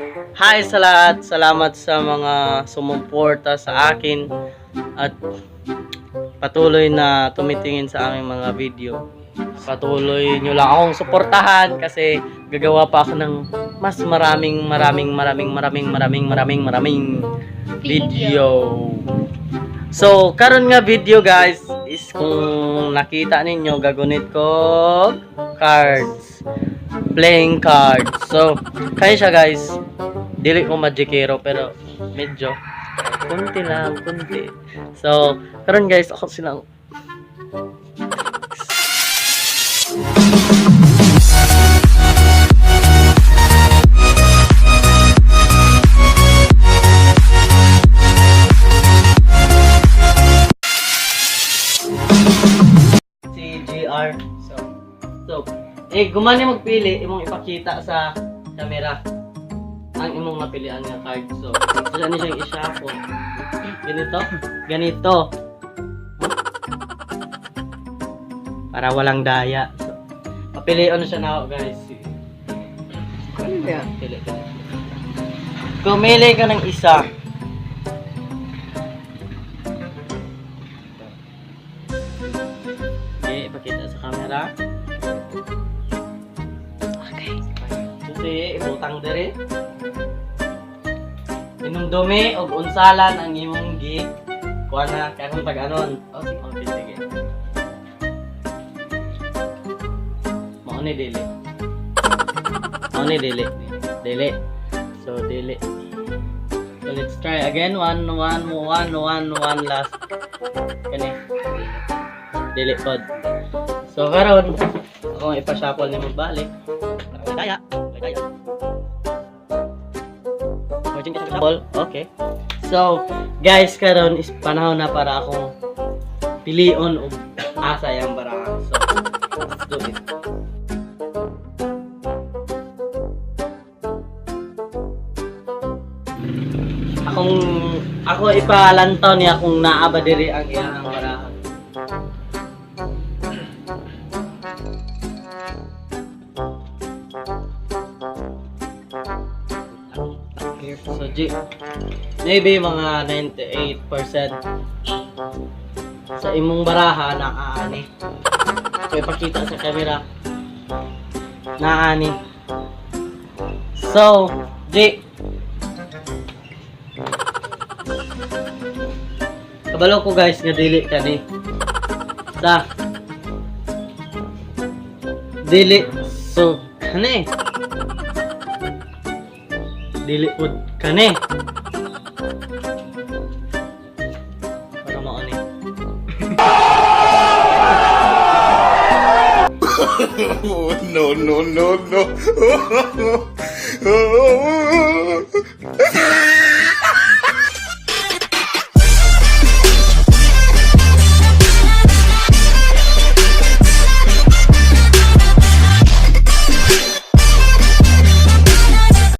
Hi sa lahat. Salamat sa mga sumuporta sa akin at patuloy na tumitingin sa aming mga video. Patuloy nyo lang akong suportahan kasi gagawa pa ako ng mas maraming maraming maraming maraming maraming maraming maraming video. So, karon nga video, guys, is kung nakita ninyo, gagunit ko cards. Playing cards. So, kaya siya, guys. Dili ko magikero pero medyo kunti lang, kunti. So, karon, guys, ako silang si GR. So, eh, gumani magpili, imong ipakita sa camera ang imong napilian nga card. So, so ano siyang i-shuffle. Ganito, ganito. Para walang daya. So, papilion siya na ako, guys. Ano na? Pili, pili. Pumili ka ng isa. Okay, ipakita sa camera. Okay. Kasi ibutang diri. Inumdumi og unsalan ang imong gi kuha na kay akong pag-anon. Oh, sige. Okay, sige. Mao ni dili. Mao ni dili. Dili. So dili. So let's try again. One, one, one, one, one last. Kani. Dili pod. So karon akong ipa-shuffle nimo balik. Kaya, kaya. Virgin ka sa shuffle. Okay. So, guys, karon is panahon na para akong pilion og asa yang baraha. So, let's do it. Akong ako ipalantaw niya kung naa ba diri ang iyang baraha. So, G, maybe mga 98% sa imong baraha nakaani. So, ipakita sa camera. Naani. So, G. Kabalo ko, guys, nga dili kani. Sa dili so kani. Dili pud kani. Para mao ni. Oh, no, no, no, no.